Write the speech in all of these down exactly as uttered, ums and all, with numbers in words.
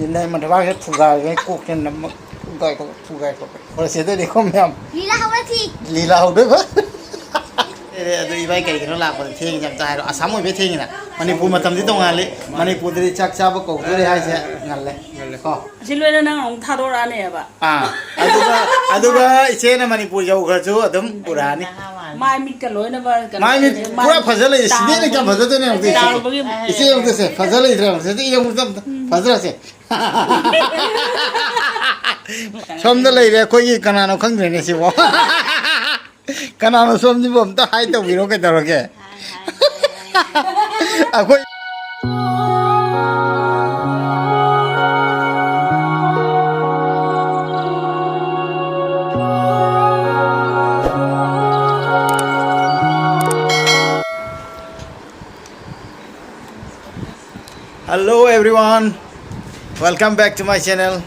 ꯅꯪ ꯃꯊꯕꯥꯛꯁꯦ ꯊꯨꯒꯥꯏꯒꯦ, ꯀꯣꯛꯁꯦ ꯅꯝꯃ ꯊꯨꯒꯥꯏ ꯊꯣꯛ-, ꯊꯨꯒꯥꯏ ꯊꯣꯛ-, ꯍꯣꯔꯦꯟ ꯁꯤꯗꯅꯤ ꯈꯣ ꯃꯌꯥꯝ꯫ ꯂꯤꯂꯥ ꯍꯧꯔꯁꯤ꯫ ꯂꯤꯂꯥ ꯍꯧꯗꯣꯏꯕ? ꯑꯦ, ꯑꯗꯨ ꯏꯕꯥꯏ ꯀꯩꯒꯤꯅꯣ ꯂꯥꯛꯄꯗ ꯊꯦꯡꯉꯤꯁꯦ ꯑꯝꯇ ꯍꯥꯏꯔꯣ? ꯑꯁꯥꯝ ꯑꯣꯏꯕꯩ ꯊꯦꯡꯉꯤꯅ? ꯃꯅꯤꯄꯨꯔ ꯃꯇꯝꯗꯤ ꯇꯣꯡꯉꯥꯜꯂꯤ꯫ ꯃꯅꯤꯄꯨꯔꯗꯗꯤ ꯆꯥꯛ ꯆꯥꯕ ꯀꯧꯗꯣꯔꯦ ꯍꯥꯏꯁꯦ ꯉꯜꯂꯦ꯫ ꯉꯜꯂꯦ꯫ ꯀꯣ? ꯑꯁꯤ ꯂꯣꯏꯅ ꯅꯪ ꯑꯃꯨꯛ ꯊꯥꯗꯣꯔꯛꯑꯅꯦꯕ꯫ ꯑꯥ, ꯑꯗꯨꯒ, ꯑꯗꯨꯒ ꯏꯆꯦꯅ ꯃꯅꯤꯄꯨꯔ ꯌꯧꯈ꯭ꯔꯁꯨ ꯑꯗꯨꯝ ꯄꯨꯔꯛꯑꯅꯤ꯫ ꯃꯥꯏ ꯃꯤꯠꯀ ꯂꯣꯏꯅꯕ ꯀꯩꯅꯣ ꯃꯥꯏ ꯃꯤꯠ ꯇꯧꯔꯦ꯫ ꯄꯨꯔꯥ ꯃꯥꯏ ꯐꯖ ꯂꯩ꯫ ꯁꯤꯗꯩꯅ ꯀꯌꯥꯝ ꯇꯥꯡꯕꯒꯤ ꯐꯖꯗꯣꯏꯅꯣ ꯌꯦꯡꯉꯨ ꯏꯆꯦ꯫ ꯇꯥꯡꯕꯒꯤ ꯏꯆꯦ ꯌꯦꯡꯉꯨ ꯁꯦ, ꯐꯖ ꯂꯩꯇ꯭ꯔꯥ ꯌꯦꯡꯉꯨ ꯁꯦ, ꯌꯦꯡꯉꯨ ꯑꯝꯇ꯫ ꯐꯖꯔꯁꯦ꯫ ꯁꯣꯝꯗ ꯂꯩꯔꯦ ꯑꯩꯈꯣꯏꯒꯤ, ꯀꯅꯥꯅꯣ ꯈꯪꯗ꯭ꯔꯦꯅꯦ ꯁꯤꯕꯣ꯫ ꯀꯅꯥꯅꯣ ꯁꯣꯝꯁꯤꯕꯨ ꯑꯝꯇ ꯍꯥꯏ ꯇꯧꯕꯤꯔꯣ, ꯀꯩꯗꯧꯔꯒꯦ? ꯑꯩꯈꯣꯏ Hello everyone, welcome back to my channel.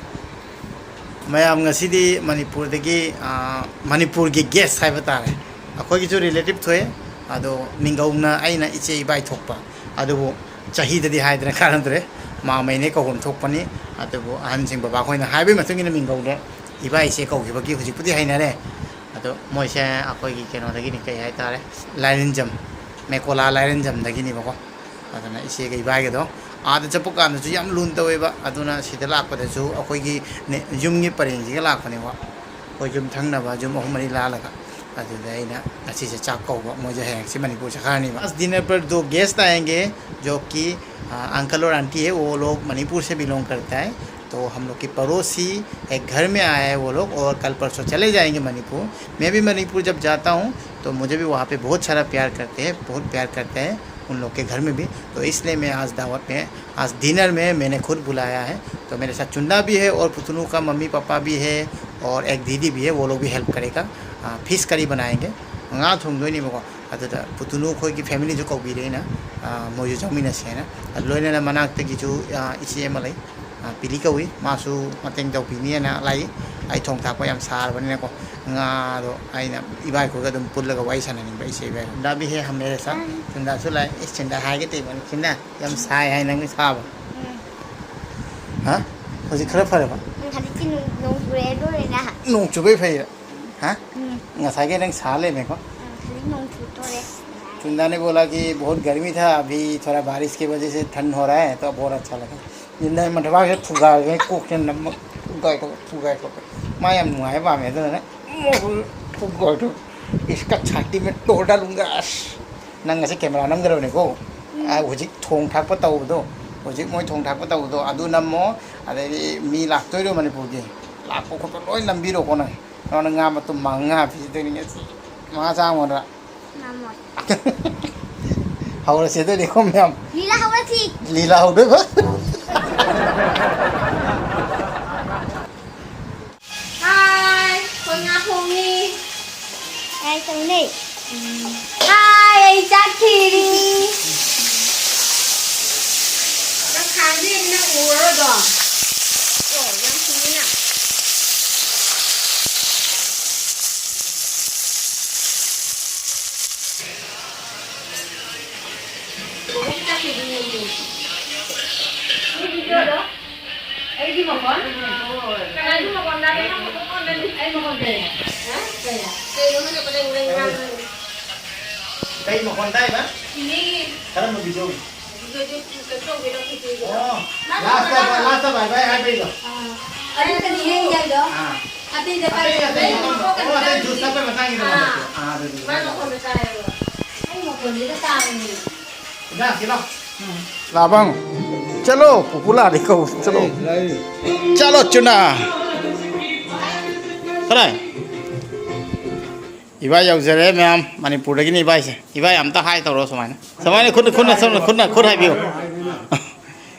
ꯃꯌꯥꯝ, ꯉꯁꯤꯗꯤ ꯃꯅꯤꯄꯨꯔꯗꯒꯤ, ꯑꯥ, ꯃꯅꯤꯄꯨꯔꯒꯤ ꯒꯦꯁ ꯍꯥꯏꯕ ꯇꯥꯔꯦ, ꯑꯩꯈꯣꯏꯒꯤꯁꯨ ꯔꯤꯂꯦꯇꯤꯚ ꯊꯣꯛꯑꯦ꯫ ꯑꯗꯣ ꯃꯤꯡꯒꯧꯅ ꯑꯩꯅ ꯏꯆꯦ ꯏꯕꯥꯏ ꯊꯣꯛꯄ, ꯑꯗꯨꯕꯨ ꯆꯍꯤꯗꯗꯤ ꯍꯥꯏꯗꯅ ꯀꯥꯟꯅꯗ꯭ꯔꯦ, ꯃꯥꯃꯩꯅꯦ ꯀꯧꯐꯝ ꯊꯣꯛꯄꯅꯤ꯫ ꯑꯗꯨꯕꯨ ꯑꯍꯟꯁꯤꯡ, ꯕꯕꯥꯈꯣꯏꯅ ꯍꯥꯏꯕꯒꯤ ꯃꯇꯨꯡ ꯏꯟꯅ ꯃꯤꯡꯒꯧꯗ ꯏꯕꯥꯏ ꯏꯆꯦ ꯀꯧꯈꯤꯕꯒꯤ ꯍꯧꯖꯤꯛꯄꯨꯗꯤ ꯍꯩꯅꯔꯦ꯫ ꯑꯗꯣ ꯃꯣꯏꯁꯦ ꯑꯩꯈꯣꯏꯒꯤ ꯀꯩꯅꯣꯗꯒꯤꯅꯤ, ꯀꯩ ꯍꯥꯏꯇꯥꯔꯦ, ꯂꯥꯏꯔꯦꯟꯖꯝ, ꯃꯦꯀꯣꯂꯥ ꯂꯥꯏꯔꯦꯟꯖꯝꯗꯒꯤꯅꯦꯕꯀꯣ꯫ ꯑꯗꯨꯅ ꯏꯆꯦꯒ ꯏꯕꯥꯏꯒꯗꯣ ꯑꯥꯗ ꯆꯠꯄ ꯀꯥꯟꯗꯁꯨ ꯌꯥꯝ ꯂꯨꯅ ꯇꯧꯋꯦꯕ꯫ ꯑꯗꯨꯅ ꯁꯤꯗ ꯂꯥꯛꯄꯗꯁꯨ ꯑꯩꯈꯣꯏꯒꯤ ꯅꯦ-, ꯌꯨꯝꯒꯤ ꯄꯔꯦꯡꯁꯤꯒ ꯂꯥꯛꯄꯅꯦꯕ, ꯑꯩꯈꯣꯏ ꯌꯨꯝ ꯊꯪꯅꯕ ꯌꯨꯝ ꯑꯍꯨꯝ ꯃꯔꯤ ꯂꯥꯜꯂꯒ꯫ ꯑꯗꯨꯗ ꯑꯩꯅ ꯉꯁꯤꯁꯦ ꯆꯥꯛ ꯀꯧꯕ, ꯃꯣꯏꯁꯦ ꯍꯌꯦꯡꯁꯤ ꯃꯅꯤꯄꯨꯔ ꯆꯠꯈ꯭ꯔꯅꯤꯕ꯫ आज डिनर पर दो गेस्ट आएंगे, जो कि, आ, अंकल और आंटी है, वो लोग मणिपुर से बिलोंग करता है। तो हम लोग के पड़ोसी एक घर में आया है वो लोग, और कल परसों चले जाएंगे मणिपुर। मैं भी मणिपुर जब जाता हूँ तो मुझे भी वहाँ पे बहुत सारा प्यार करते हैं, बहुत प्यार करते हैं उन लोग के घर में भी। तो इसलिए मैं आज दावत में, आज डिनर में मैंने खुद बुलाया है। तो मेरे साथ चुन्ना भी है और पुतनू का मम्मी पापा भी है और एक दीदी भी है, वो लोग भी हेल्प करेगा। ꯐꯤꯁ ꯀꯔꯤ ꯕꯅꯥꯌꯦꯡꯒꯦ, ꯉꯥ ꯊꯣꯡꯗꯣꯏꯅꯦꯕꯀꯣ꯫ ꯑꯗꯨꯗ ꯄꯨꯇꯨꯅꯨ ꯑꯩꯈꯣꯏꯒꯤ ꯐꯦꯃꯤꯂꯤꯁꯨ ꯀꯧꯕꯤꯔꯦ ꯑꯩꯅ, ꯃꯣꯏꯁꯨ ꯆꯪꯃꯤꯟꯅꯁꯦꯅ꯫ ꯂꯣꯏꯅꯅ ꯃꯅꯥꯛꯇꯒꯤꯁꯨ ꯏꯆꯦ ꯑꯃ ꯂꯩ, ꯄꯤꯂꯤ ꯀꯧꯏ, ꯃꯥꯁꯨ ꯃꯇꯦꯡ ꯇꯧꯕꯤꯅꯤꯅ ꯂꯥꯛꯏ꯫ ꯑꯩ ꯊꯣꯡ ꯊꯥꯛꯄ ꯌꯥꯝ ꯁꯥꯔꯕꯅꯤꯅꯀꯣ, ꯉꯥꯗꯣ ꯑꯩꯅ ꯏꯕꯥꯏꯈꯣꯏꯒ ꯑꯗꯨꯝ ꯄꯨꯜꯂꯒ ꯋꯥꯔꯤ ꯁꯥꯟꯅꯅꯤꯡꯕ ꯏꯆꯦ ꯏꯕꯥꯏ꯫ ꯗꯥꯕꯤ ꯍꯦ ꯍꯝ ꯃꯦꯔꯦ ꯁꯥꯊ꯫ ꯆꯤꯟꯗꯥꯁꯨ ꯂꯥꯛꯑꯦ꯫ ꯏꯁ, ꯆꯤꯟꯗꯥ ꯍꯥꯏꯒꯦ ꯇꯧꯕꯅꯤ꯫ ꯆꯤꯟꯗꯥ, ꯌꯥꯝ ꯁꯥꯏ ꯍꯥꯏ ꯅꯪꯗꯤ ꯁꯥꯕ꯫ ꯍꯥ? ꯍꯧꯖꯤꯛ ꯈꯔ ꯐꯔꯦꯕ? ꯎꯝ, ꯍꯧꯖꯤꯛꯇꯤ ꯅꯣꯡ, ꯅꯣꯡ ꯆꯨꯔꯛꯑꯦ, ꯂꯣꯏꯔꯦ ꯅꯍꯥꯟ꯫ ꯅꯣꯡ ꯆꯨꯕꯩ ꯐꯩꯌꯦ? ꯍꯥ? ꯎꯝ꯫ ꯉꯁꯥꯏꯒꯩ ꯅꯪ ꯁꯥ ꯂꯩꯔꯝꯃꯦꯀꯣ? ꯎꯝ, ꯍꯧꯖꯤꯛ ꯅꯣꯡ ꯆꯨꯗꯣꯔꯦ꯫ चुन्दा ने बोला कि बहुत गर्मी था, अभी थोड़ा बारिश की वजह से ठंड हो रहा है, तो बहुत अच्छा लगा। ꯆꯨꯟꯗꯥꯒꯤ ꯃꯊꯕꯥꯛꯁꯦ ꯊꯨꯒꯥꯏꯔꯦ, ꯀꯣꯛꯁꯦ ꯅꯝꯃ ꯊꯨꯒꯥꯏ ꯊꯣꯛ-, ꯊꯨꯒꯥꯏ ꯊꯣꯛ-, ꯃꯥ ꯌꯥꯝ ꯅꯨꯡꯉꯥꯏꯕ ꯄꯥꯝꯃꯦ, ꯑꯗꯨꯅꯅꯦ ꯊꯨꯒꯥꯏ ꯊꯣꯛ-, इसका छाती में तोड़ डालूंगा। ꯑꯁ, ꯅꯪ ꯉꯁꯤ ꯀꯦꯃꯦꯔꯥ ꯅꯝꯒꯗꯕꯅꯤꯀꯣ꯫ ꯎꯝ꯫ ꯑꯥ, ꯍꯧꯖꯤꯛ ꯊꯣꯡ ꯊꯥꯛꯄ ꯇꯧꯕꯗꯣ, ꯍꯧꯖꯤꯛ ꯃꯣꯏ ꯊꯣꯡ ꯊꯥꯛꯄ ꯇꯧꯕꯗꯣ, ꯑꯗꯨ ꯅꯝꯃꯣ꯫ ꯑꯗꯩꯗꯤ ꯃꯤ ꯂꯥꯛꯇꯣꯏꯔꯣ ꯃꯅꯤꯄꯨꯔꯒꯤ? ꯂꯥꯛꯄ ꯈꯣꯠꯄ ꯂꯣꯏ ꯅꯝꯕꯤꯔꯣꯀꯣ ꯅꯪ꯫ ꯅꯉꯣꯟꯗ ꯉꯥ ꯃꯇꯨꯝ ꯃꯉꯥ ꯄꯤꯖꯗꯣꯏꯅꯤ ꯉꯁꯤ꯫ ꯃꯉꯥ ꯆꯥꯃꯣꯗꯅ꯫ ꯉꯝꯃꯣꯏ꯫ ꯍꯧꯔꯁꯦ ꯑꯗꯨꯗꯤ, ꯈꯣꯝ ꯃꯌꯥꯝ꯫ ꯂꯤꯂꯥ ꯍꯧꯔꯁꯤ꯫ ꯂꯤꯂꯥ ꯍꯧꯗꯣꯏꯕ? ꯍꯥꯏ, ꯑꯩꯈꯣꯏ ꯉꯥ ꯊꯣꯡꯉꯤ꯫ ꯀꯥꯏ ꯇꯧꯅꯤ? ꯎꯝ꯫ ꯍꯥꯏ, ꯑꯩ ꯆꯥꯛ ꯊꯤꯔꯤ꯫ ꯅꯪ ꯈꯥꯡꯗꯤ ꯅꯪ ꯎꯔꯔꯣꯏꯗꯣ? ꯑꯣ, ꯌꯥꯝ ꯊꯤꯅ꯫ ꯑꯩꯒꯤ ꯃꯈꯣꯟ? ꯀꯅꯥꯒꯤ ꯃꯈꯣꯟ ꯇꯥꯒꯦ? ꯅꯪ ꯃꯈꯣꯟ ꯑꯣꯟꯗꯅꯤ꯫ ꯑꯩ ꯃꯈꯣꯟ ꯇꯥꯏꯌꯦ꯫ ꯍꯥ? ꯀꯩꯅꯣ? ꯀꯩꯅꯣ ꯈꯪꯗꯦ, ꯄꯔꯦꯡ ꯄꯔꯦꯡ ꯉꯥꯡꯉꯦ꯫ ꯀꯩ ꯃꯈꯣꯟ ꯇꯥꯏꯕ? ꯏꯅꯦꯒꯤ ꯀꯔꯝꯕ ꯚꯤꯗꯤꯑꯣꯒꯤ? ꯚꯤꯗꯤꯑꯣꯗꯨ ꯀꯩꯅꯣ ꯇꯧꯒꯦꯔꯣ, ꯈꯦꯆꯤꯒꯤꯔꯣ? ꯑꯣ, ꯅꯪ ꯂꯥꯁꯇ, ꯃꯈꯣꯟ ꯇꯥꯏ꯫ ꯂꯥꯁꯇ ꯕꯥꯏ ꯕꯥꯏ ꯍꯥꯏꯕꯩꯗꯣ? ꯑꯥ꯫ ꯑꯗꯨ ꯀꯔꯤ ꯍꯦꯛ ꯌꯥꯏꯗꯣ? ꯑꯥ꯫ ꯑꯇꯩꯗ ꯑꯇꯩ, ꯑꯇꯩ ꯄꯥꯏꯕ ꯃꯈꯣꯟ, ꯑꯣ, ꯑꯇꯩ ꯖꯨꯁ ꯊꯛꯄꯩ ꯃꯇꯥꯡꯒꯤꯗꯣ ꯑꯥ꯫ ꯅꯠꯇ꯭ꯔꯣ? ꯑꯥ, ꯑꯗꯨꯗꯤ ꯃꯥꯏ ꯃꯈꯣꯟꯗꯣ ꯇꯥꯏꯌꯦꯕ꯫ ꯑꯩ ꯃꯈꯣꯟꯁꯤꯗ ꯇꯥꯕꯅꯦ꯫ ꯏꯟꯖꯥꯡ ꯁꯤ ꯂꯥꯎ꯫ ꯂꯥꯕꯪ꯫ ꯆꯠꯂꯣ, ꯄꯨꯄꯨ ꯂꯥꯛꯑꯗꯤ ꯀꯧ꯫ ꯆꯠꯂꯣ꯫ ꯂꯥꯛꯏ, ꯂꯥꯛꯏ꯫ ꯆꯠꯂꯣ, ꯆꯨꯅꯥ꯫ ꯀꯗꯥꯏ? ꯏꯕꯥꯏ ꯌꯧꯖꯔꯦ ꯃꯌꯥꯝ, ꯃꯅꯤꯄꯨꯔꯗꯒꯤꯅꯤ ꯏꯕꯥꯏꯁꯦ꯫ ꯏꯕꯥꯏ ꯑꯝꯇ ꯍꯥꯏ ꯇꯧꯔꯣ ꯁꯨꯃꯥꯏꯅ꯫ ꯁꯨꯃꯥꯏꯅ ꯈꯨꯠ, ꯈꯨꯠꯅ, ꯈꯨꯠꯅ, ꯈꯨꯠꯅ, ꯈꯨꯠ ꯍꯥꯏꯕꯤꯌꯨ꯫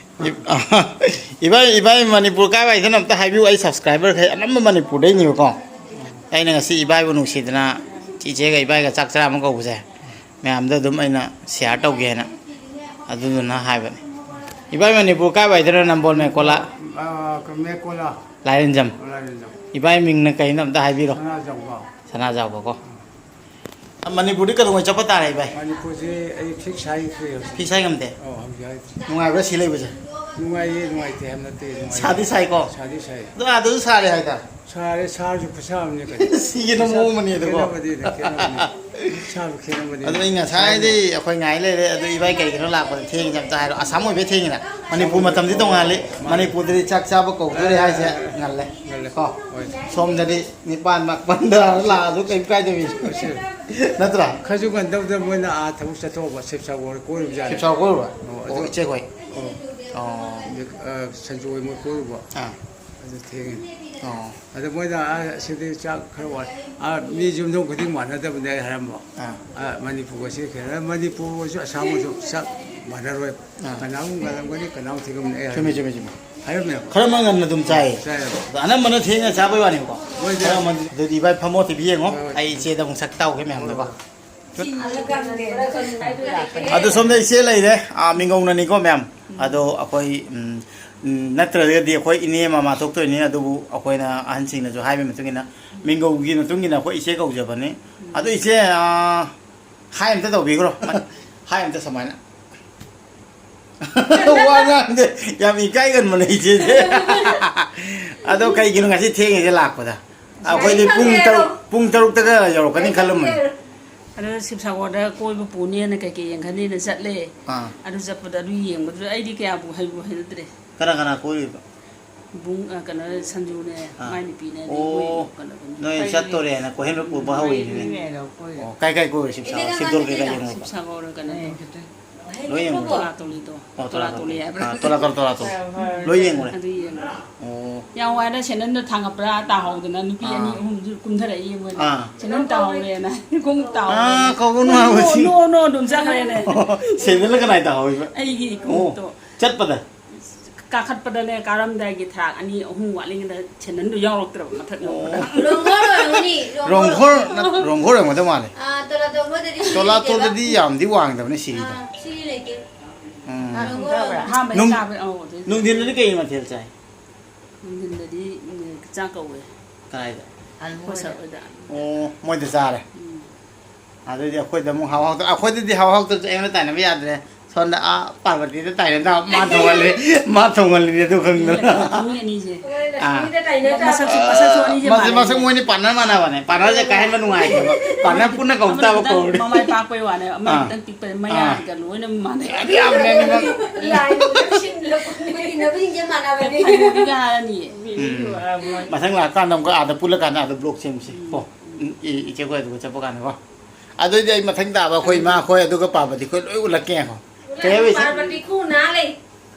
ꯏꯕꯥꯏ, ꯏꯕꯥꯏ ꯃꯅꯤꯄꯨꯔ ꯀꯥꯏꯋꯥꯏꯗꯅꯣ ꯑꯝꯇ ꯍꯥꯏꯕꯤꯌꯨ, ꯑꯩ subscriber ꯈꯩ ꯑꯅꯝꯕ ꯃꯅꯤꯄꯨꯔꯗꯩꯅꯦꯕꯀꯣ꯫ ꯑꯩꯅ ꯉꯁꯤ ꯏꯕꯥꯏꯕꯨ ꯅꯨꯡꯁꯤꯗꯅ ꯏꯆꯦꯒ ꯏꯕꯥꯏꯒ ꯆꯥꯛ ꯆꯔꯥ ꯑꯃ ꯀꯧꯕꯁꯦ꯫ ꯃꯌꯥꯝꯗ ꯑꯗꯨꯝ ꯑꯩꯅ share ꯇꯧꯒꯦꯅ ꯑꯗꯨꯗꯨꯅ ꯍꯥꯏꯕꯅꯤ꯫ ꯏꯕꯥꯏ ꯃꯅꯤꯄꯨꯔ ꯀꯥꯏꯋꯥꯏꯗꯅꯣ? ꯅꯝꯕꯣꯜ ꯃꯦꯀꯣꯂꯥ? ꯑ, ꯃꯦꯀꯣꯂꯥ꯫ ꯂꯥꯏꯔꯦꯟꯖꯝ꯫ ꯂꯥꯏꯔꯦꯟꯖꯝ꯫ ꯏꯕꯥꯏ ꯃꯤꯡꯅ ꯀꯩꯅꯣ ꯑꯝꯇ ꯍꯥꯏꯕꯤꯔꯣ꯫ ꯁꯅꯥꯖꯥꯎꯕ꯫ ꯁꯅꯥꯖꯥꯎꯕꯀꯣ꯫ ꯃꯅꯤꯄꯨꯔꯗꯤ ꯀꯩꯗꯧꯉꯩ ꯆꯠꯄ ꯇꯥꯔꯦ ꯏꯕꯥꯏ? ꯃꯅꯤꯄꯨꯔꯁꯦ ꯑꯩ fix ꯍꯥꯏꯗ꯭ꯔꯤ ꯍꯧꯖꯤꯛ꯫ Fix ꯍꯥꯏ ꯉꯝꯗꯦ? ꯑꯧ, ꯍꯧꯖꯤꯛ ꯍꯥꯏꯗ꯭ꯔꯤ꯫ ꯅꯨꯡꯉꯥꯏꯕ꯭ꯔꯥ ꯁꯤ ꯂꯩꯕꯁꯦ? ꯅꯨꯡꯉꯥꯏꯌꯦ, ꯅꯨꯡꯉꯥꯏꯇꯦ ꯍꯥꯏꯕ ꯅꯠꯇꯦ, ꯅꯨꯡꯉꯥꯏꯌꯦ꯫ ꯁꯥꯗꯤ ꯁꯥꯏꯀꯣ? ꯁꯥꯗꯤ ꯁꯥꯏ꯫ ꯑꯗꯣ ꯑꯥꯗꯁꯨ ꯁꯥꯔꯦ ꯍꯥꯏꯗ? ꯁꯥꯔꯦ, ꯁꯥꯔꯁꯨ ꯈꯨꯠꯁꯥ ꯑꯃꯅꯤ ꯀꯩꯅꯣ꯫ ꯁꯤꯒꯤꯅ ꯃꯑꯣꯡ ꯑꯃꯅꯤ ꯑꯗꯨꯀꯣ? ꯈꯦꯠꯅꯕꯗꯤ ꯂꯩ, ꯈꯦꯠꯅꯕꯗꯤ꯫ ꯈꯨꯠꯁꯥꯕ ꯈꯦꯠꯅꯕꯗꯤ꯫ ꯑꯗꯨ ꯑꯩ ꯉꯁꯥꯏꯗꯤ ꯑꯩꯈꯣꯏ ꯉꯥꯏ ꯂꯩꯔꯦ꯫ ꯑꯗꯨ ꯏꯕꯥꯏ ꯀꯔꯤꯒꯤꯅꯣ ꯂꯥꯛꯄꯗ ꯊꯦꯡꯉꯤꯁꯦ ꯑꯝꯇ ꯍꯥꯏꯔꯣ꯫ ꯑꯁꯥꯝ ꯑꯣꯏꯕꯩ ꯊꯦꯡꯉꯤꯅ? ꯃꯅꯤꯄꯨꯔ ꯃꯇꯝꯗꯤ ꯇꯣꯡꯉꯥꯜꯂꯤ꯫ ꯃꯥꯅꯤ꯫ ꯃꯅꯤꯄꯨꯔꯗꯗꯤ ꯆꯥꯛ ꯆꯥꯕ ꯀꯧꯗꯣꯔꯦ ꯍꯥꯏꯁꯦ ꯉꯜꯂꯦ꯫ ꯉꯜꯂꯦ꯫ ꯀꯣ? ꯍꯣꯏ꯫ ꯁꯣꯝꯗꯗꯤ ꯅꯤꯄꯥꯟ ꯃꯥꯄꯟꯗ ꯂꯥꯛꯑꯁꯨ ꯀꯩꯝ ꯀꯥꯏꯗꯕꯤ꯫ ꯍꯣꯏ, ꯁꯦ꯫ ꯅꯠꯇ꯭ꯔꯥ? ꯈꯔꯁꯨ ꯉꯟꯗꯕꯗ ꯃꯣꯏꯅ ꯑꯥ ꯊꯕꯛ ꯆꯠꯊꯣꯛꯑꯕ, ꯁꯤꯕꯁꯥꯒꯣꯔ ꯀꯣꯏꯔꯨꯕ ꯖꯥꯠꯅꯤ꯫ ꯁꯤꯕꯁꯥꯒꯣꯔ ꯀꯣꯏꯔꯨꯕ? ꯑꯣ, ꯑꯣ, ꯑꯗꯨ ꯏꯆꯦ ꯈꯣꯏ? ꯑꯣ꯫ ꯑꯣ꯫ ꯑꯗ, ꯑ, ꯁꯟꯖꯨ ꯍꯣꯏ ꯃꯣꯏ ꯀꯣꯏꯔꯨꯕ꯫ ꯑꯥ꯫ ꯑꯗꯨ ꯊꯦꯡꯉꯦ꯫ ꯑꯣ꯫ ꯑꯗ ꯃꯣꯏꯅ, "ꯑꯥ, ꯑꯁꯤꯗꯤ ꯆꯥꯛ ꯈꯔ ꯋꯥꯠ-, ꯑꯥ, ꯃꯤ ꯌꯨꯝꯊꯣꯡ ꯈꯨꯗꯤꯡ ꯃꯥꯟꯅꯗꯕꯅꯦ" ꯍꯥꯏꯔꯝꯕ꯫ ꯑꯥ꯫ ꯑꯥ, ꯃꯅꯤꯄꯨꯔꯒ ꯁꯤ ꯈꯦꯠꯅ-, ꯃꯅꯤꯄꯨꯔꯒꯁꯨ ꯑꯁꯥꯝꯒꯁꯨ ꯆꯥꯛ ꯃꯥꯟꯅꯔꯣꯏ꯫ ꯑꯥ꯫ ꯀꯅꯥꯒꯨꯝ ꯉꯜꯂꯝꯒꯅꯤ, ꯀꯅꯥꯒꯨꯝ ꯊꯦꯡꯉꯝꯒꯅꯤ ꯑꯩ ꯆꯨꯝꯃꯦ, ꯍꯥꯏꯔꯝꯃꯦ꯫ ꯆꯨꯝꯃꯦ, ꯆꯨꯝꯃꯦ꯫ ꯍꯥꯏꯔꯝꯃꯦꯕ꯫ ꯈꯔ ꯑꯃ ꯉꯟꯅ ꯑꯗꯨꯝ ꯆꯥꯏꯌꯦ꯫ ꯆꯥꯏꯌꯦꯕ꯫ ꯑꯗꯣ ꯑꯅꯝꯕꯅ ꯊꯦꯡꯅ ꯆꯥꯕꯩ ꯋꯥꯅꯦꯕꯀꯣ꯫ ꯍꯣꯏ, ꯈꯔ ꯍꯣꯏ꯫ ꯑꯃ-, ꯑꯗꯨꯗꯤ ꯏꯕꯥꯏ ꯐꯝꯃꯣ, ꯇꯤ ꯚꯤ ꯌꯦꯡꯉꯣ꯫ ꯍꯣꯏ, ꯍꯣꯏ꯫ ꯑꯩ ꯏꯆꯦꯗ ꯑꯃꯨꯛ ꯁꯛ ꯇꯥꯎꯒꯦ ꯃꯌꯥꯝꯗꯀꯣ꯫ ꯍꯣꯏ, ꯍꯣꯏ꯫ ꯑꯗꯨ ꯁꯣꯝꯗ ꯏꯆꯦ ꯂꯩꯔꯦ, ꯑꯥ, ꯃꯤꯡꯒꯧꯅꯅꯤꯀꯣ ꯃꯌꯥꯝ꯫ ꯑꯗꯣ ꯑꯩꯈꯣꯏ, ꯎꯝ, ꯎꯝ, ꯅꯠꯇ꯭ꯔꯒꯗꯤ ꯑꯩꯈꯣꯏ ꯏꯅꯦ ꯃꯃꯥ ꯊꯣꯛꯇꯣꯏꯅꯤ꯫ ꯑꯗꯨꯕꯨ ꯑꯩꯈꯣꯏꯅ ꯑꯍꯟꯁꯤꯡꯅꯁꯨ ꯍꯥꯏꯕꯒꯤ ꯃꯇꯨꯡ ꯏꯟꯅ, ꯃꯤꯡꯒꯧꯒꯤ ꯃꯇꯨꯡ ꯏꯟꯅ ꯑꯩꯈꯣꯏ ꯏꯆꯦ ꯀꯧꯖꯕꯅꯤ꯫ ꯑꯗꯣ ꯏꯆꯦ, ꯑꯥ, ꯍꯥꯏ ꯑꯝꯇ ꯇꯧꯕꯤꯈ꯭ꯔꯣ꯫ ꯍꯥꯏ ꯑꯝꯇ ꯁꯨꯃꯥꯏꯅ꯫ ꯋꯥ ꯉꯥꯡꯗꯦ꯫ ꯌꯥꯝ ꯏꯀꯥꯏꯒꯟꯕꯅꯦ ꯏꯆꯦꯁꯦ꯫ ꯑꯗꯣ ꯀꯩꯒꯤꯅꯣ ꯉꯁꯤ ꯊꯦꯡꯉꯤꯁꯦ ꯂꯥꯛꯄꯗ? ꯑꯩꯈꯣꯏꯗꯤ ꯄꯨꯡ ꯇꯔꯨꯛ, ꯄꯨꯡ ꯇꯔꯨꯛꯇꯒ ꯌꯧꯔꯛꯀꯅꯤ ꯈꯜꯂꯝꯕꯅꯤ꯫ ꯑꯗꯣ ꯁꯤꯕꯁꯥꯒꯣꯔꯗ ꯀꯣꯏꯕ ꯄꯨꯅꯦꯅ ꯀꯩꯀꯩ ꯌꯦꯡꯈꯅꯤꯅ ꯆꯠꯂꯦ꯫ ꯑꯥ꯫ ꯑꯗꯨ ꯆꯠꯄꯗ ꯑꯗꯨ ꯌꯦꯡꯕꯗꯨꯗ ꯑꯩꯗꯤ ꯀꯌꯥꯕꯨ ꯍꯩꯕꯨ ꯍꯩꯅꯗ꯭ꯔꯦ꯫ ꯀꯅꯥ ꯀꯅꯥ ꯀꯣꯏꯔꯨꯏꯕ? ꯕꯨꯡ-, ꯑ, ꯀꯩꯅꯣ, ꯁꯟꯖꯨꯅꯦ, ꯑꯥ꯫ ꯃꯥꯏ ꯅꯨꯄꯤꯅꯦ, ꯑꯗꯩ ꯃꯣꯏ ꯑꯣ, ꯀꯩꯅꯣ ꯀꯩꯅꯣ꯫ ꯅꯣꯏ ꯆꯠꯇꯣꯔꯦꯅ ꯀꯣꯏꯍꯦꯟꯕ ꯄꯨꯕ ꯍꯧꯔꯤꯅꯤꯅꯦ꯫ ꯃꯥꯏ ꯅꯨꯄꯤꯅꯦ, ꯀꯣꯏꯔꯦ꯫ ꯑꯣ, ꯀꯥꯏ ꯀꯥꯏ ꯀꯣꯏꯔꯨꯏ ꯁꯤꯕꯁꯥꯒꯣꯔ? ꯁꯤꯕꯁꯥꯒꯣꯔ ꯀꯩꯀꯥ ꯌꯦꯡꯉꯨꯕ? ꯁꯤꯕꯁꯥꯒꯣꯔ ꯀꯩꯅꯣ ꯇꯧ-, ꯂꯣꯏ ꯌꯦꯡꯉꯨꯔꯦ? ꯇꯣꯂꯥ ꯇꯣꯂꯤꯗꯣ꯫ ꯑꯣ, ꯇꯣꯂꯥ ꯇꯣꯂꯥ ꯇꯣꯂꯤ ꯇꯣꯂꯤ꯫ ꯍꯥꯏꯕ꯭ꯔꯥ? ꯑꯥ, ꯇꯣꯂꯥ ꯇꯣꯂꯤ, ꯇꯣꯂꯥ ꯇꯣꯂꯤ꯫ ꯍꯣꯏ, ꯍꯣꯏ꯫ ꯂꯣꯏ ꯌꯦꯡꯉꯨꯔꯦ? ꯑꯗꯨ ꯌꯦꯡꯉꯨꯔꯦ꯫ ꯑꯣ꯫ ꯌꯥꯝ ꯋꯥꯏꯗ, ꯁꯦꯟꯗꯟꯗꯣ ꯊꯥꯡꯒꯠꯄ꯭ꯔꯥ ꯇꯥꯍꯧꯗꯅ ꯅꯨꯄꯤ ꯑꯅꯤ ꯑꯥ꯫ ꯑꯍꯨꯝꯁꯨ ꯀꯨꯝꯊꯔꯛꯏ ꯃꯣꯏꯅ꯫ ꯑꯥ꯫ ꯁꯦꯟꯗꯟ ꯇꯥꯍꯧꯔꯦꯅ꯫ ꯈꯣꯡꯎꯞ ꯇꯥꯍꯧꯔꯦ꯫ ꯑꯥ, ꯀꯧꯕ ꯅꯨꯡꯉꯥꯏꯕ ꯅꯣ, ꯁꯤ-, ꯅꯣ, ꯅꯣ, ꯑꯗꯨꯝ ꯆꯠꯈ꯭ꯔꯦꯅꯦ꯫ ꯑꯣ, ꯁꯦꯟꯗꯜꯅ ꯀꯅꯥꯏ ꯇꯥꯍꯧꯔꯤꯕ? ꯑꯩꯒꯤ ꯑꯣ, ꯈꯣꯡꯎꯞꯇꯣ꯫ ꯆꯠꯄꯗ? ꯀꯥꯈꯠꯄꯗꯅꯦ, ꯀꯥꯔꯝꯗꯥꯏꯒꯤ ꯊꯥꯛ ꯑꯅꯤ ꯑꯍꯨꯝ ꯋꯥꯠꯂꯤꯉꯩꯗ ꯁꯦꯟꯗꯟꯗꯣ ꯌꯥꯎꯔꯛꯇ꯭ꯔꯕ ꯃꯊꯛ ꯌꯧꯕꯗ꯫ ꯑꯣ꯫ ꯔꯣꯡꯍꯣꯔ ꯑꯣꯏꯔꯝꯒꯅꯤ, ꯔꯣꯡꯍꯣꯔ꯫ ꯔꯣꯡꯍꯣꯔ ꯅꯠ-, ꯔꯣꯡꯍꯣꯔ ꯑꯣꯏꯔꯝꯒꯗꯧ ꯃꯥꯜꯂꯦ꯫ ꯑꯥ, ꯇꯣꯂꯥꯇꯣꯝ ꯍꯣꯏꯗꯗꯤ ꯇꯣꯂꯥꯇꯣꯝꯗꯗꯤ ꯂꯩꯇꯦꯗ꯫ ꯌꯥꯝꯗꯤ ꯋꯥꯡꯗꯕꯅꯦ ꯁꯤꯔꯤꯗꯣ꯫ ꯑꯥ, ꯁꯤꯔꯤ ꯂꯩꯇꯦ꯫ ꯎꯝ꯫ ꯑꯥ, ꯔꯣꯡꯍꯣꯔ ꯀꯨꯝꯊꯕ꯭ꯔꯥ? ꯑꯣꯏꯔꯝꯒꯅꯤ꯫ ꯑꯍꯥꯟꯕꯗ ꯅꯨꯡ-, ꯀꯥꯕ-, ꯑꯧ, ꯑꯗꯨꯗꯤ ꯅꯨꯡꯊꯤꯟꯗꯗꯤ ꯀꯩ ꯃꯊꯦꯜ ꯆꯥꯏ? ꯅꯨꯡꯊꯤꯟꯗꯗꯤ, ꯎꯝ, ꯆꯥꯛ ꯀꯧꯋꯦ꯫ ꯀꯗꯥꯏꯗ? ꯑꯩꯈꯣꯏ ꯁꯥꯔ ꯍꯣꯏꯗ꯫ ꯑꯣ, ꯃꯣꯏꯗ ꯆꯥꯔꯦ꯫ ꯎꯝ꯫ ꯑꯗꯨꯗꯤ ꯑꯩꯈꯣꯏꯗ ꯑꯃꯨꯛ ꯍꯥꯎ ꯍꯥꯎꯇ-, ꯑꯩꯈꯣꯏꯗꯗꯤ ꯍꯥꯎ ꯍꯥꯎꯇꯕꯁꯦ ꯑꯩꯉꯣꯟꯗ ꯇꯥꯏꯅꯕ ꯌꯥꯗ꯭ꯔꯦ꯫ ꯁꯣꯝꯗ ꯑꯥ ꯄꯥꯔꯕꯇꯤꯗ ꯇꯥꯏꯅꯗ ꯃꯥ ꯊꯣꯡꯍꯜꯂꯤ, ꯃꯥ ꯊꯣꯡꯍꯜꯂꯤꯅꯦ ꯑꯗꯨ ꯈꯪꯗꯅ꯫ ꯃꯤ ꯑꯅꯤꯁꯦ꯫ ꯑꯥ꯫ ꯂꯛꯁꯃꯤꯗ ꯇꯥꯏꯅ ꯃꯁꯛꯁꯨ, ꯃꯁꯛꯁꯨ ꯑꯅꯤꯁꯦ ꯃꯁꯤ, ꯃꯥꯟꯅꯩ꯫ ꯃꯁꯛ ꯃꯣꯏꯅꯤ ꯄꯥꯔꯠꯅꯔ ꯃꯥꯟꯅꯕꯅꯦ꯫ ꯄꯥꯔꯠꯅꯔꯁꯦ ꯀꯥꯍꯦꯟꯕ ꯅꯨꯡꯉꯥꯏꯇꯦꯕ꯫ ꯄꯥꯔꯠꯅꯔ ꯄꯨꯟꯅ ꯀꯧ ꯑꯃꯅ ꯇꯥꯕ ꯈꯤꯇꯪ ꯀꯧꯔꯗꯤ꯫ ꯃꯃꯥꯏ ꯄꯥꯛꯄꯩ ꯋꯥꯅꯦ, ꯑꯃꯅ ꯑꯥ꯫ ꯈꯤꯇꯪ ꯄꯤꯛꯄꯩ, ꯑꯥ꯫ ꯃꯌꯥꯒ ꯂꯣꯏꯅ ꯃꯥꯟꯅꯩ꯫ ꯑꯗꯨ ꯌꯥꯝꯕꯅꯦ ꯑꯅꯤꯃꯛ꯫ ꯂꯥꯏꯟ ꯁꯤꯟꯂꯕꯅꯦ꯫ ꯏꯟꯅꯕꯁꯤꯡꯁꯦ ꯃꯥꯟꯅꯕꯅꯦ꯫ ꯍꯥꯏꯔꯅꯤꯌꯦ꯫ ꯎꯝ꯫ ꯃꯊꯪ ꯂꯥꯛꯀꯥꯟꯗ ꯑꯃꯨꯛꯀ ꯑꯥꯗ ꯄꯨꯜꯂꯀꯥꯟꯗ ꯑꯥꯗ ꯕ꯭ꯂꯣꯛ ꯁꯦꯝꯁꯤ꯫ ꯎꯝ꯫ ꯀꯣ꯫ ꯎꯝ, ꯏ-, ꯏꯆꯦ ꯈꯣꯏ ꯑꯗꯨꯒ ꯆꯠꯄ ꯀꯥꯟꯗꯀꯣ꯫ ꯑꯗꯨꯑꯣꯏꯗꯤ ꯑꯩ ꯃꯊꯪ ꯇꯥꯕ ꯑꯩꯈꯣꯏ ꯏꯃꯥ ꯈꯣꯏ ꯑꯗꯨꯒ ꯄꯥꯔꯕꯇꯤ ꯈꯣꯏ ꯂꯣꯏ ꯎꯠꯂꯛꯀꯦ꯫ ꯀꯩ ꯍꯥꯏꯕ ꯏꯆꯦ? ꯄꯥꯔꯕꯇꯤ ꯈꯨ ꯅꯥ ꯂꯩ꯫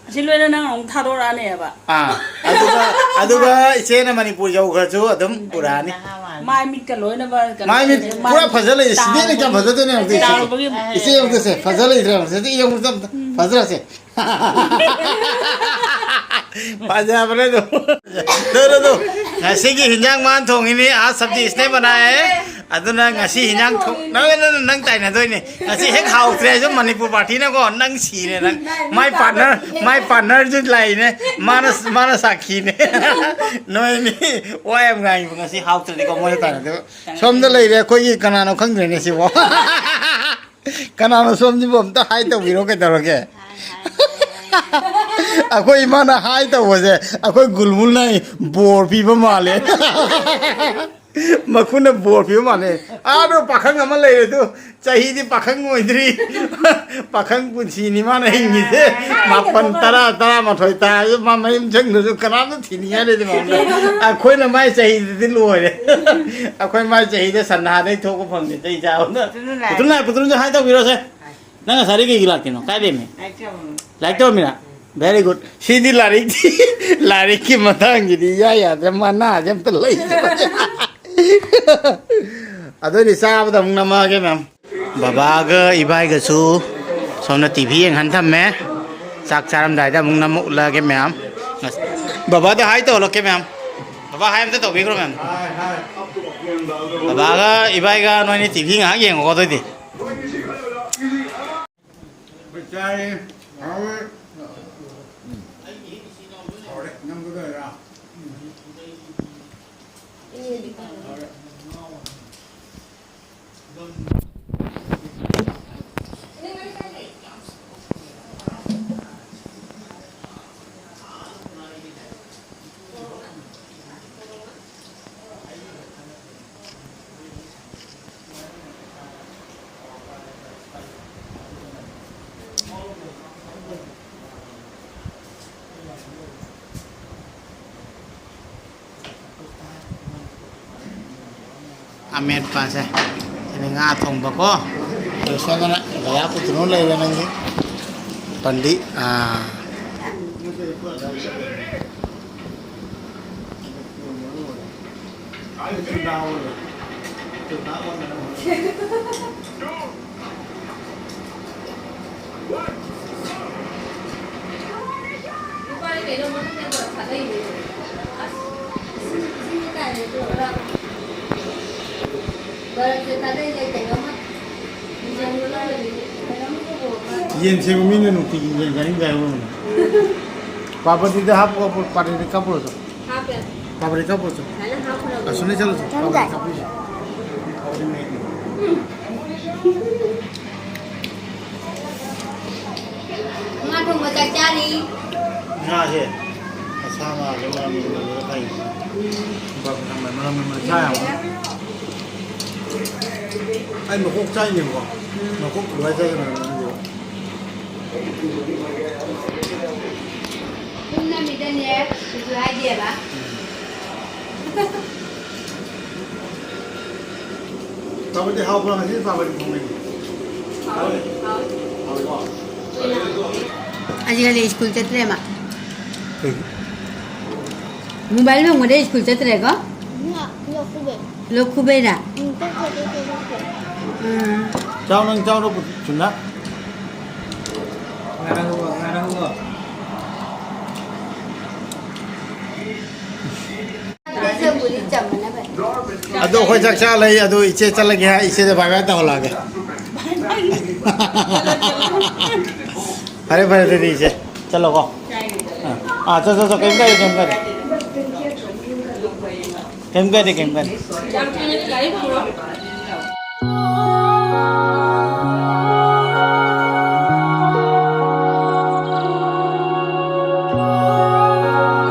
ꯑꯁꯤ ꯂꯣꯏꯅ ꯅꯪ ꯑꯃꯨꯛ ꯊꯥꯗꯣꯔꯛꯑꯅꯦꯕ꯫ ꯑꯥ, ꯑꯗꯨꯒ, ꯑꯗꯨꯒ ꯏꯆꯦꯅ ꯃꯅꯤꯄꯨꯔ ꯌꯧꯈ꯭ꯔꯁꯨ ꯑꯗꯨꯝ ꯄꯨꯔꯛꯑꯅꯤ꯫ ꯃꯥꯏ ꯃꯤꯠꯀ ꯂꯣꯏꯅꯕ ꯀꯩꯅꯣ ꯃꯥꯏ ꯃꯤꯠ ꯇꯧꯔꯦ꯫ ꯄꯨꯔꯥ ꯐꯖ ꯂꯩ꯫ ꯁꯤꯗꯩꯅ ꯀꯌꯥꯝ ꯐꯖꯗꯣꯏꯅꯣ ꯌꯦꯡꯉꯨ ꯏꯆꯦ꯫ ꯇꯥꯔꯨꯕꯒꯤ ꯏꯆꯦ ꯌꯦꯡꯉꯨ ꯏꯆꯦ, ꯐꯖ ꯂꯩꯇ꯭ꯔꯥ ꯌꯦꯡꯉꯨ ꯏꯆꯦ, ꯌꯦꯡꯉꯨ ꯏꯆꯦ ꯑꯝꯇ꯫ ꯐꯖꯔꯁꯦ꯫ ꯐꯖꯕꯅꯦ ꯑꯗꯨꯝ꯫ ꯑꯗꯨ, ꯑꯗꯨ, ꯑꯗꯨ꯫ ꯉꯁꯤꯒꯤ ꯍꯤꯟꯖꯥꯡ ꯃꯥꯅ ꯊꯣꯡꯉꯤꯅꯤ, ꯑꯥ ꯁꯕꯖꯤ ꯏꯁꯅꯦ ꯕꯅꯥꯌꯦ꯫ ꯑꯗꯨꯅ ꯉꯁꯤ ꯍꯤꯟꯖꯥꯡ ꯊꯣꯡ-, ꯅꯪ, ꯅꯪ, ꯅꯪ ꯇꯥꯏꯅꯗꯣꯏꯅꯦ꯫ ꯉꯁꯤ ꯍꯦꯛ ꯍꯥꯎꯇ꯭ꯔꯦ ꯍꯥꯏꯁꯨ ꯃꯅꯤꯄꯨꯔ ꯄꯥꯔꯇꯤꯅꯀꯣ, ꯅꯪ ꯁꯤꯔꯦ ꯅꯪ꯫ ꯃꯥꯏ ꯄꯥꯔꯠꯅꯔ, ꯃꯥꯏ ꯄꯥꯔꯠꯅꯔꯁꯨ ꯂꯥꯛꯏꯅꯦ꯫ ꯃꯥꯅ, ꯃꯥꯅ ꯁꯥꯈꯤꯅꯦ꯫ ꯅꯣꯏꯅꯤ ꯋꯥ ꯌꯥꯝ ꯉꯥꯡꯉꯤꯕ ꯉꯁꯤ ꯍꯥꯎꯇ꯭ꯔꯗꯤꯀꯣ ꯃꯣꯏꯅ ꯇꯥꯏꯅꯗꯣꯏꯕ꯫ ꯁꯣꯝꯗ ꯂꯩꯔꯦ ꯑꯩꯈꯣꯏꯒꯤ ꯀꯅꯥꯅꯣ ꯈꯪꯗ꯭ꯔꯦꯅꯦ ꯁꯤꯕꯣ꯫ ꯀꯅꯥꯅꯣ ꯁꯣꯝꯁꯤꯕꯨ ꯑꯝꯇ ꯍꯥꯏ ꯇꯧꯕꯤꯔꯣ ꯀꯩꯗꯧꯔꯒꯦ? ꯑꯩꯈꯣꯏ ꯏꯃꯥꯅ ꯍꯥꯏ ꯇꯧꯕꯁꯦ ꯑꯩꯈꯣꯏ ꯒꯨꯜꯃꯨꯜꯅ ꯕꯣꯔ ꯄꯤꯕ ꯃꯥꯜꯂꯦ꯫ ꯃꯈꯨꯠꯅ ꯕꯣꯔ ꯄꯤꯕ ꯃꯥꯜꯂꯦ꯫ ꯑꯥꯗꯣ ꯄꯥꯈꯪ ꯑꯃ ꯂꯩꯔꯦ ꯑꯗꯨ, ꯆꯍꯤꯗꯤ ꯄꯥꯈꯪ ꯑꯣꯏꯗ꯭ꯔꯤ꯫ ꯄꯥꯈꯪ ꯄꯨꯟꯁꯤꯅꯤ ꯃꯥꯅ ꯍꯤꯡꯉꯤꯁꯦ꯫ ꯃꯥꯄꯟ, ꯇꯔꯥ, ꯇꯔꯥꯃꯥꯊꯣꯏ ꯇꯥꯔꯁꯨ ꯃꯥ ꯃꯌꯨꯝ ꯆꯪꯗ꯭ꯔꯁꯨ ꯀꯅꯥꯝꯇ ꯊꯤꯅꯤꯡꯉꯥꯏ ꯂꯩꯇꯦ ꯃꯉꯣꯟꯗ꯫ ꯑꯩꯈꯣꯏꯅ ꯃꯥꯏ ꯆꯍꯤꯗꯨꯗꯤ ꯂꯣꯏꯔꯦ꯫ ꯑꯩꯈꯣꯏ ꯃꯥꯏ ꯆꯍꯤꯗ ꯁꯟꯅꯥꯗꯩ ꯊꯣꯛꯄ ꯐꯪꯗꯦ꯫ ꯆꯩ ꯆꯥꯕꯗ꯫ ꯄꯨꯇꯨꯝ ꯂꯥꯛꯑꯦ, ꯄꯨꯇꯨꯝꯁꯨ ꯍꯥꯏ ꯇꯧꯕꯤꯔꯣꯁꯦ꯫ ꯅꯪ ꯉꯁꯥꯏꯗꯒꯤ ꯀꯩꯒꯤ ꯂꯥꯛꯇ꯭ꯔꯤꯅꯣ? ꯀꯥꯏ ꯂꯩꯔꯝꯃꯤ? ꯂꯥꯏꯔꯤꯛ ꯇꯧꯔꯝꯃꯤꯔꯥ? Very good꯫ ꯁꯤꯗꯤ ꯂꯥꯏꯔꯤꯛ, ꯂꯥꯏꯔꯤꯛꯀꯤ ꯃꯇꯥꯡꯁꯤꯗꯤ ꯏꯌꯥ ꯌꯥꯗ꯭ꯔꯦ, ꯃꯅꯥꯁꯦ ꯑꯝꯇ ꯂꯩꯇ꯭ꯔꯦ꯫ ꯑꯗꯨꯑꯣꯏꯗꯤ ꯆꯥꯕꯗ ꯑꯃꯨꯛ ꯅꯝꯃꯛꯑꯒꯦ ꯃꯌꯥꯝ꯫ ꯕꯕꯥꯒ ꯏꯕꯥꯏꯒꯁꯨ ꯁꯣꯝꯗ ꯇꯤ ꯚꯤ ꯌꯦꯡꯍꯟ ꯊꯝꯃꯦ꯫ ꯆꯥꯛ ꯆꯥꯔꯝꯗꯥꯏꯗ ꯑꯃꯨꯛ ꯅꯝꯃꯛ ꯎꯠꯂꯛꯑꯒꯦ ꯃꯌꯥꯝ꯫ ꯕꯕꯥꯗ ꯍꯥꯏ ꯇꯧꯍꯜꯂꯛꯀꯦ ꯃꯌꯥꯝ꯫ ꯕꯕꯥ ꯍꯥꯏ ꯑꯝꯇ ꯇꯧꯕꯤꯈ꯭ꯔꯣ ꯃꯌꯥꯝ꯫ ꯕꯕꯥꯒ ꯏꯕꯥꯏꯒ ꯅꯣꯏꯅꯤ ꯇꯤ ꯚꯤ ꯉꯥꯏꯍꯥꯛ ꯌꯦꯡꯉꯨꯀꯣ ꯑꯗꯨꯑꯣꯏꯗꯤ꯫ ꯆꯥꯔꯦ꯫ ꯍꯥꯎꯋꯦ꯫ ꯍꯥꯎꯔꯦ꯫ ꯅꯪꯁꯨ ꯂꯣꯏꯔꯥ? ꯍꯥꯎꯔꯦ꯫ ꯑꯃꯦꯠꯄꯁꯦ꯫ ꯁꯤꯅ ꯉꯥ ꯊꯣꯡꯕꯀꯣ꯫ ꯑꯗꯣ ꯁꯣꯝꯗꯅ ꯒꯌꯥ ꯄꯨꯊꯨꯅꯨ ꯂꯩꯔꯦ ꯅꯪꯒꯤ꯫ ꯄꯟꯗꯤ, ꯑꯥ꯫ ꯌꯦꯟ ꯁꯦꯝꯕ ꯃꯤꯅ ꯅꯨꯡꯇꯤꯒꯤ ꯌꯦꯟ ꯆꯥꯅꯤꯡꯗꯦ ꯍꯥꯏꯕ ꯉꯝꯃꯤ꯫ ꯄꯥꯄꯗꯤꯗ ꯍꯥꯞꯄꯒ ꯄꯥꯄꯗꯤꯗ ꯀꯥꯞꯄꯨꯔꯁꯨ꯫ ꯍꯥꯞꯄꯦ꯫ ꯄꯥꯄꯗꯤ ꯀꯥꯞꯄꯨꯔꯁꯨ꯫ ꯁꯨꯃꯥꯏꯅ ꯍꯥꯞꯈ꯭ꯔꯕꯅꯦ꯫ ꯑꯁꯣꯝꯗ ꯆꯠꯂꯨꯁꯨ꯫ ꯆꯠꯂꯨꯁꯦ꯫ ꯄꯥꯄꯗꯤ ꯀꯥꯞꯄꯨꯁꯦ꯫ ꯄꯥꯄꯗꯤ ꯃꯦꯠꯂꯤ꯫ ꯉꯥ ꯊꯣꯡꯕ ꯆꯥꯛ ꯆꯥꯔꯤ꯫ ꯉꯥꯁꯦ ꯑꯁꯥ ꯉꯥꯁꯦ ꯃꯅꯝ ꯅꯝꯕꯗ ꯐꯩ꯫ ꯃꯅꯝ ꯅꯝꯕꯗ ꯁꯥ ꯌꯥꯝ꯫ ꯑꯩ ꯃꯀꯣꯛ ꯆꯥꯏꯅꯦꯕꯀꯣ꯫ ꯃꯀꯣꯛ ꯊꯨꯒꯥꯏ ꯆꯥꯏ ꯃꯅꯝ ꯅꯝꯗꯦꯕ꯫ ꯄꯨꯟꯅ ꯃꯤꯗꯅꯦ ꯀꯩꯁꯨ ꯍꯥꯏꯗꯦꯕ꯫ ꯄꯥꯕꯗꯤ ꯍꯥꯎꯕ꯭ꯔꯥ? ꯉꯁꯤ ꯄꯥꯕꯗꯤ ꯊꯣꯡꯉꯦ꯫ ꯍꯥꯎꯋꯦ꯫ ꯍꯥꯎꯋꯦꯀꯣ? ꯑꯩꯗꯤ ꯉꯁꯤ ꯁ꯭ꯀꯨꯜ ꯆꯠꯇ꯭ꯔꯦ ꯃꯥ꯫ ꯀꯩꯒꯤ? Mobile ꯐꯪꯕꯗꯩ school ꯆꯠꯇ꯭ꯔꯦꯀꯣ? ꯂꯣꯛ ꯈꯨꯕꯩ꯫ ꯂꯣꯛ ꯈꯨꯕꯩꯔꯥ? ꯎꯝ, ꯆꯠꯇ꯭ꯔꯦ, ꯆꯠꯇ꯭ꯔꯦ, ꯆꯠꯇ꯭ꯔꯦ꯫ ꯎꯝ꯫ ꯆꯥꯎ, ꯅꯪ ꯆꯥꯎ, ꯁꯨꯝꯅ꯫ ꯉꯥꯔꯪ ꯉꯥꯔꯪ꯫ ꯑꯗꯣ ꯑꯩꯈꯣꯏ ꯆꯥꯛ ꯆꯥ ꯂꯩ, ꯑꯗꯨ ꯏꯆꯦ ꯆꯠꯂꯒꯦ ꯍꯥꯏ, ꯏꯆꯦꯗ bye bye ꯇꯧꯍꯜꯂꯛꯑꯒꯦ꯫ ꯐꯔꯦ, ꯐꯔꯦ, ꯑꯗꯨꯗꯤ ꯏꯆꯦ ꯆꯠꯂꯣꯀꯣ꯫ ꯑꯥ, ꯑꯥ, ꯆꯣ, ꯆꯣ, ꯆꯣ, ꯀꯩꯝ ꯀꯥꯏꯗꯦ, ꯀꯩꯝ ꯀꯥꯏꯗꯦ꯫ ꯀꯩꯝ ꯀꯥꯏꯗꯦ, ꯀꯩꯝ ꯀꯥꯏꯗꯦ꯫